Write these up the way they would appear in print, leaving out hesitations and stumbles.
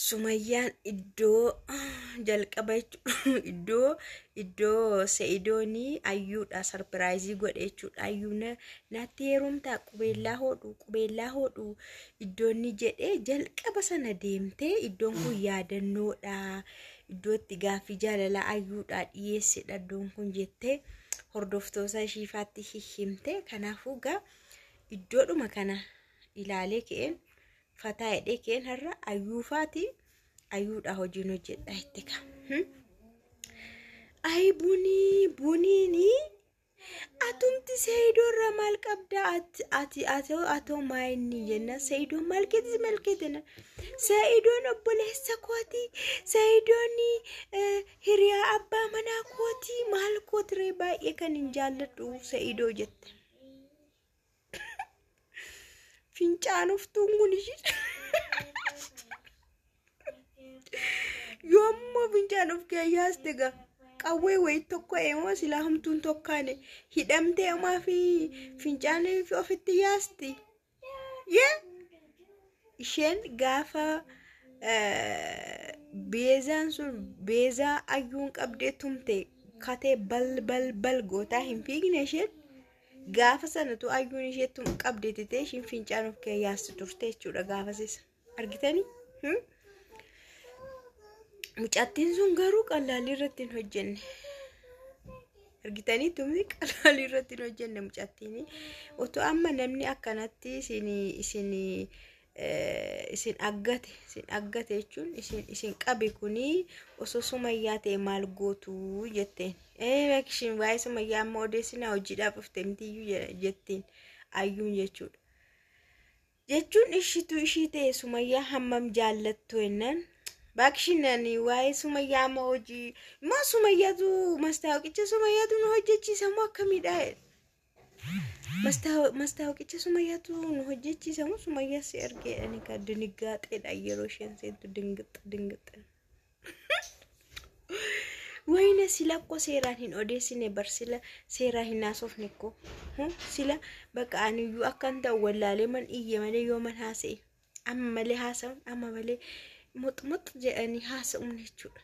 Sumayyaan iddoo jalqaba iddoo iddoo Se'idoonii ayyuudha sarpiraayizii godhe jechuudha. Ayyuun natti heerumtaa qubeellaa hodhu qubeellaa hodhu iddoonni jedhee jalqaba sana deemtee iddoon kun yaadannoodha. Iddoo itti gaaffii jaalalaa ayyuudha dhiyeessedha iddoon kun jettee hordoftoota ishiifaatti hihimte. Kanaafuu gaa iddoodhuma kana ilaalee ka'een fataa hidhee ka'een har'a ayyuufaati ayyuudha hojiin hojjedha itti ka. Ayi bunii buniinii atumti Seeyidoo irraa maal qabda ati ati atoo maa inni jenna Seeyidoon maal keetis maal keetina Seeyidoon obboleessa kooti Seeyidoon hiriyaa abbaa manaa kooti maal kootiree baay'ee kan hin jaalladhu Seeyidoo jette. Fincaanoftuun kun ishii yoommoo fincaan of keeyyaasti gaa qawwee wayii tokko eemoo silaa hamtuun tokkaane hidhamtee homaa fi fincaan ofitti yaasti. Yee isheen gaafa beezaan sun beezaa ayyuun qabdee tumte katee bal bal bal gootaa hin fiigne isheen gaafa sanatu ayyuun ishee tum qabdee titee ishiin fincaan of keeyyaasti turte jechuudha gaafasiisa argitanii. Mucattiin sun garuu qallaalii irratti hin hojjenne. Argitanii tumni qallaalii irratti hin hojjenne mucattiin. Otoo amma namni akkanatti isin isin isin aggate isin aggate jechuun isin isin qabe kuni osoo sumayyaa ta'e maal gootu jetteen. Ee beekishin waa'ee sumayyaa amma odeessinaa hojiidhaaf dhufte mitiyyuu jetteen ayyuun jechuudha. Jechuun ishitu ishii ta'e sumayyaa hammam jaallattu jennaan. Baakishin ani waa'ee sumayyaa amma hojii immoo sumayyaatu mastaawoqicha sumayyaatu nu hojjechiisa moo akkamiidha? Mastaawoqicha sumayyaatu nu hojjechiisa moo sumayyaa si argee ani ka diniggaaxeedha yeroo isheen seentu dingixx dingixx. Wayne sila ko seeraan hin odeessine bar sila seeraan hin haasofne ko sila bakka aniyyuu akkan ta'u wallaalee man iyye malee yoo man haasa'e amma malee haasa'uun amma malee muxmux jedhanii haasa'uun jechuudha.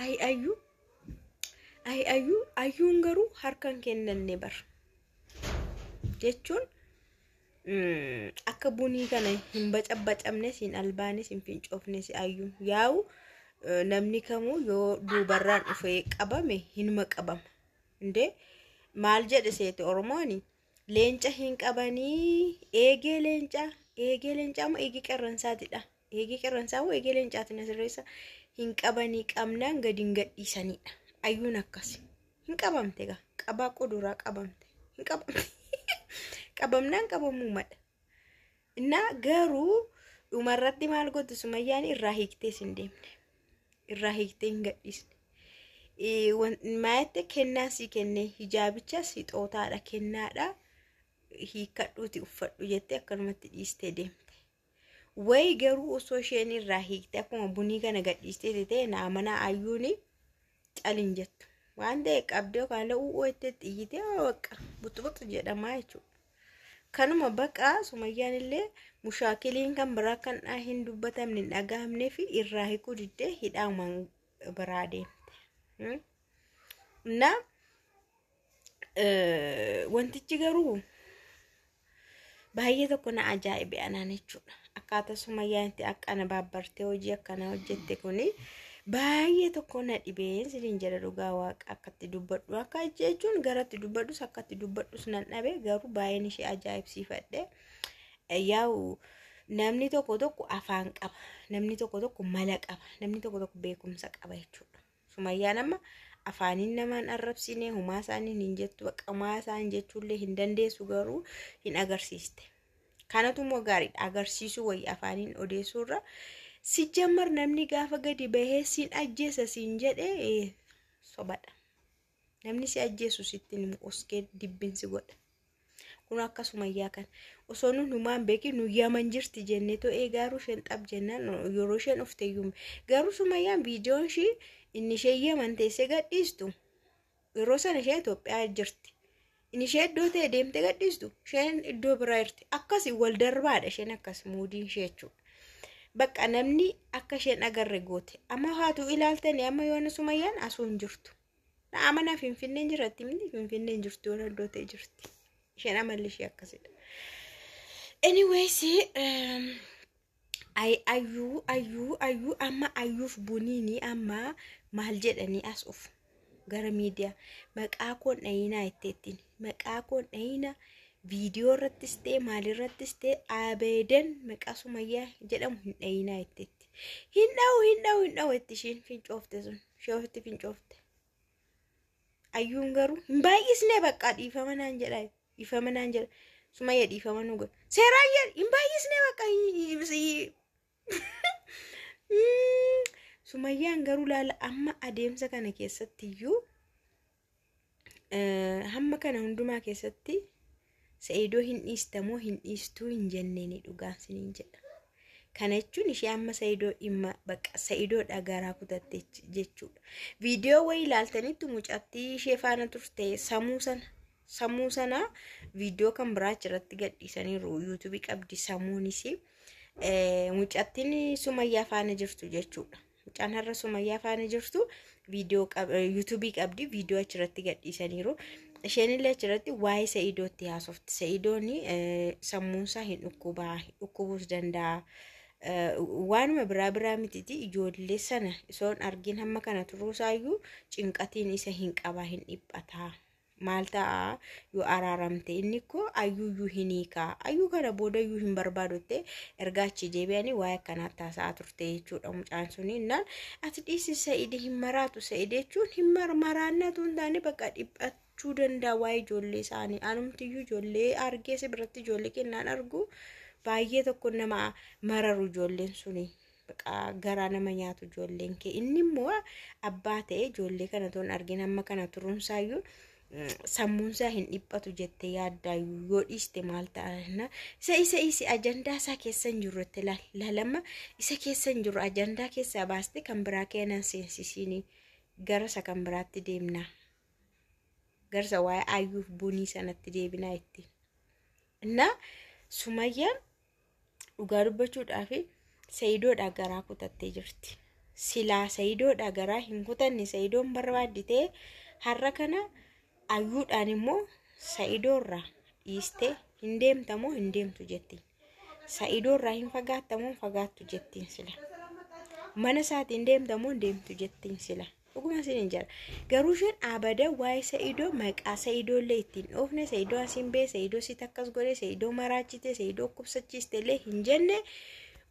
Ayi ayyuu ayi ayyuu ayyuun garuu harka hin kennanne bar jechuun akka bunii kana hin bacabbacamnes hin albaanes hin fincoofnes ayyuun yaa'u namni kamuu yoo duubarraan dhufee qabame hinuma qabama. Indee maal jedhe seete Oromooni leenca hin qabanii eegee leencaa eegee leencaa moo eegee qerransaatidha. Eegee qerransaa moo eegee leencaati na sirreessa hin qabanii qabnaan gadi hin gadhiisanidha. Ayyuun akkasi hin qabamte gaa qabaa quduraa qabamte hin qabamte qabamnaan qabamuu madha. Innaa garuu dhumarratti maal goote sumayyaan irraa hiiktees hin deemne. Irraa hiiktee hin gadhiisne. Maayette kennaa sii kenne hijaabicha sixootaadha kennaadha hiikkadhuuti uffadhu jettee akkanumatti dhiistee deemte. Wayi garuu osoo isheen irraa hiikte akkuma bunii kana gadhiistee ta'e na amanaa ayyuuni calin jettu. Waan ta'e qabdee yookaan illee u'uu jettee xiyyitee bakka buxubuxu jedhamaa jechuudha. Kanuma baqa sumayyaan illee mushaakiliin kan biraa kan hin dubbatamne hin dhagahamnee fi irraa hiikuu diddee hidhaamaan biraa deemte. Na wantichi garuu baay'ee tokko na ajaa'ibe anaan jechuudha. Akkaataa sumayyaan itti akkana baabbartee hojii akkanaa hojjette kuni baay'ee tokko na dhibeen siniin jedha dhugaa waaqa akkatti dubbadhu akka jechuun garatti dubbadhus akkatti dubbadhus nan dhabe garuu baay'een ishee ajaa'ibsiifadhe. Yaa'u namni tokko tokko afaan qaba namni tokko tokko mala qaba namni tokko tokko beekumsa qaba jechuudha. Sumayyaan amma afaaniin namaan arrabsine humaa isaaniin hin jettu humaa isaan jechuullee hin dandeessu garuu hin agarsiiste. Kanatu immoo gaariidha agarsiisuu wayii afaaniin odeessuurra. Sijjammar namni gaafa gadi bahee siin ajjeesa siin jedhe sobadha. Namni si ajjeesu sitti hin oskee dibbinsi godha. Kun akka sumayyaa kana osoo nun humaan beekin nu yaman jirti jennee to'ee garuu isheen xab jennaan yeroo isheen dhufte iyyuu garuu sumayyaan viidiyoon ishii inni ishee yaman teessee gadhiistu yeroo sana ishee Itoophiyaa jirti. Inni ishee iddoo ta'e deemtee gadhiistu isheen iddoo biraa jirti. Akkasii wal darbaadha isheen akkas muudiin ishee jechuudha. Bakka namni akka isheen agarre goote. Amma haatu ilaaltanii amma yoona Sumayyaan asuu hin jirtu. Na amanaa Finfinneen jiratti miti, Finfinneen jirtu, yoona iddoo ta'e jirti. Isheen amalli ishee akkasidha. Anyways, ayyuu ayyuu ayyuu amma ayyuuf buniini amma maal jedhanii as dhufu gara miidiyaa? Maqaa koon dhayinaa jetteettiin, maqaa koon dhayinaa, viidiyoo irrattis ta'e maalirrattis ta'e abeedan maqaa Sumayyaa jedhamu hin dhayinaa jetteetti. Hin dha'u, hin dha'u, hin dha'u jetti. Isheen fincoofte sun ishee ofitti fincoofte. Ayyuun garuu hin baay'isnee, bakka dhiifama naan jedha, dhiifama naan jedha, Sumayya dhiifama nu godha. Seeraan jedha, hin baay'isnee bakka. Sumayyaan garuu laala, amma adeemsa kana keessatti iyyuu, hamma kana hundumaa keessatti Sa'idoo hin dhiistamoo hin dhiistuu hin jenneeni, dhugaan siniin jedha. Kana jechuun ishee amma Sa'idoo dhimma bakka Sa'idoodha garaa kutatte jechuudha. Viidiyoo wayii ilaaltanitti mucattii ishee faana turte samuu sana, sammuu sana viidiyoo kan biraa achirratti gadhiisaniiru, yuutuubii qabdi samuunis, mucattiin Sumayyaa faana jirtu jechuudha. Mucaan har'a Sumayyaa faana jirtu viidiyoo yuutuubii qabdi, viidiyoo achirratti gadhiisaniiru. Isheen illee achirratti waa'ee Sa'idootti haasofti. Sa'idoon sammuunsaa hin dhukkubaa, dhukkubuus danda'a. Waanuma biraa biraa mititi, ijoollee sana osoo hin argin hamma kana turuusaayyuu cinqatiin isa hin qabaa, hin dhiphataa. Maal ta'a yoo araaramte? Inni koo ayyuuyyuu hin hiikaa, ayyuu kana boodayyuu hin barbaadutte. Ergaa achi deebi'anii waa'ee akkanaatti haasa'aa turte jechuudha mucaan suni. Innaan ati dhiisi, Sa'idi hin maraatu. Sa'idi jechuun hin maraannatu hin taane, bakka dhiphachuu danda'a waa'ee ijoollee isaanii. Anumtiyyuu ijoollee argee si biratti ijoollee kennaan argu baay'ee tokko nama mararu ijoolleen suni. Garaa nama nyaatu ijoolleen kee. Inni immoo abbaa ta'e ijoollee kana toon argin hamma kana turuunsaayyuu sammuunsaa hin dhiphatu jettee yaaddaayyuu? Yoo dhiiste maal ta'a? Isa ajandaa isaa keessa hin jiru itti laalama, isa keessa hin jiru, ajandaa keessaa baaste kan biraa kennan seensisiini, gara isa kan biraatti deemna. Gara isa waa'ee ayyuuf bunii sanatti deebinaa itti. Innaa Sumayyaan dhugaa dubbachuudhaaf Sayidoodhaa garaa kutattee jirti. Silaa Sayidoodhaa garaa hin kutanne, Sayidoon barbaadditee har'a kana ayyuudhaan immoo Sayidoorraa dhiistee hin deemtamoo hin deemtu jettiin. Sayidoorraa hin fagaattamoo hin fagaattu jettiin sila. Mana isaatiin deemtamoo hin deemtu jettiin sila. Dhuguma isin hin jedha. Garuu isheen abada waa'ee Sa'idoo, maqaa Sa'idoo illee ittiin dhoofne, Sa'idoo asiin bee, Sa'idoo sitti akkas godhe, Sa'idoo maraachite, Sa'idoo dhukkubsachiiste illee hin jenne,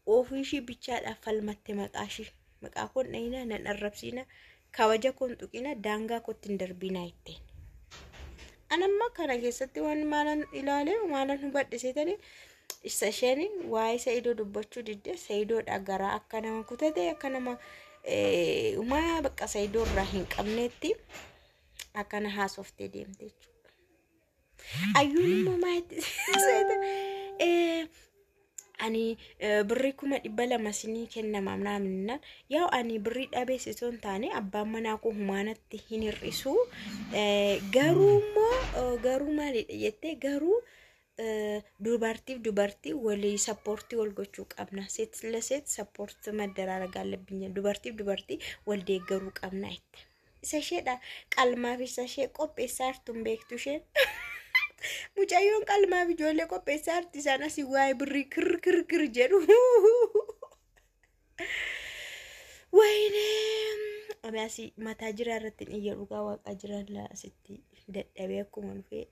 ofii ishii bichaadhaaf falmatte maqaa ishii. Maqaa koon dhayinaa, nan arrabsiina, kabaja koon tuqina, daangaa kootti hin darbinaa ittiin. Anamma kana keessatti waan maalan ilaale, maalan hubadhe seetanii, isa isheen waa'ee Sa'idoo dubbachuu didde, Sa'idoodha garaa akka nama kutate, akka nama umaa bakka Sa'idoo irraa hin qabneetti akkana haasoftee deemte jechuudha. Ayyuun immoo maalitti seeta? Ani birrii 200,000 sinii kennama naamnaan, yaa ani birrii dhabees osoo hin taane abbaan manaa koo humaanatti hin hir'isu, garuu immoo garuu maalidha jettee, garuu dubartiif dubartii walii support wal gochuu qabna, ሴት ለሴት support መደራረግ አለብኝ, dubartiif dubartii wal deeggaruu qabna jette. Isa isheedha qalmaaf isa ishee qopheessaa jirtu hin beektu isheen. Mucayyoon qalmaaf ijoollee qopheessaa jirti, isaan asii waa'ee birrii kir kir kir jedhu. Wayinee, ani asii mataa jiraa irratti hin iyya, dhugaa waaqaa jiraan asitti dadhabee akkuma dhufee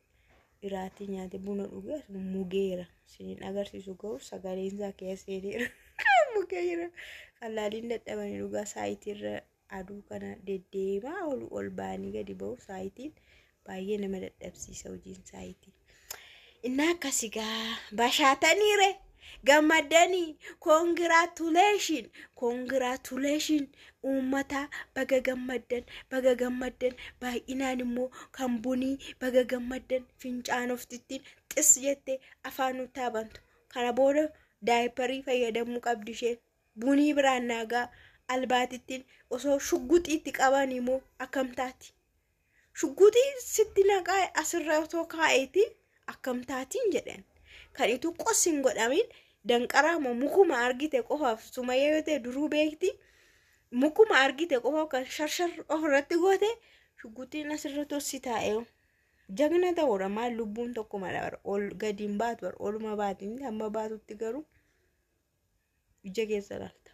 iraatii nyaate buna dhugee mugeera. Isiniin agarsiisu garuu sagaleen isaa keessa seeneera. Mugeera. Qallaaliin dadhabanii dhugaa, saayitii irra aduu kana deddeemaa ol ol ba'anii gadi ba'u, saayitiin baay'ee nama dadhabsiisa hojiin saayitii. Innaa akkasii gaa bashaataniire gammadanii, congratulation, congratulation uummata, baga gammaddan, baga gammaddan, baay'inaan immoo kan bunii baga gammaddan. Fincaan oftittiin xis jette afaan nutti habantu. Kana booda diaper fayyadamuu qabdi isheen. Bunii biraan naagaa albaatittiin osoo shugguxiitti qaban immoo akkam taati? Shugguxii sitti naqaa asirra osoo kaa'eeti akkam taatiin jedhan. Kan ituu qos hin godhamin Danqaraa moo mukuma argite qofaaf Sumayyaa yoo ta'e duruu beekti. Mukuma argite qofaaf kan sharshar ofirratti goote shugguxiin asirra tossi taa'ee jagna ta'uudha maal lubbuun tokkuma dha ol gadi hin baatu bar oluma baati hamma baatutti garuu ija keessa laalta.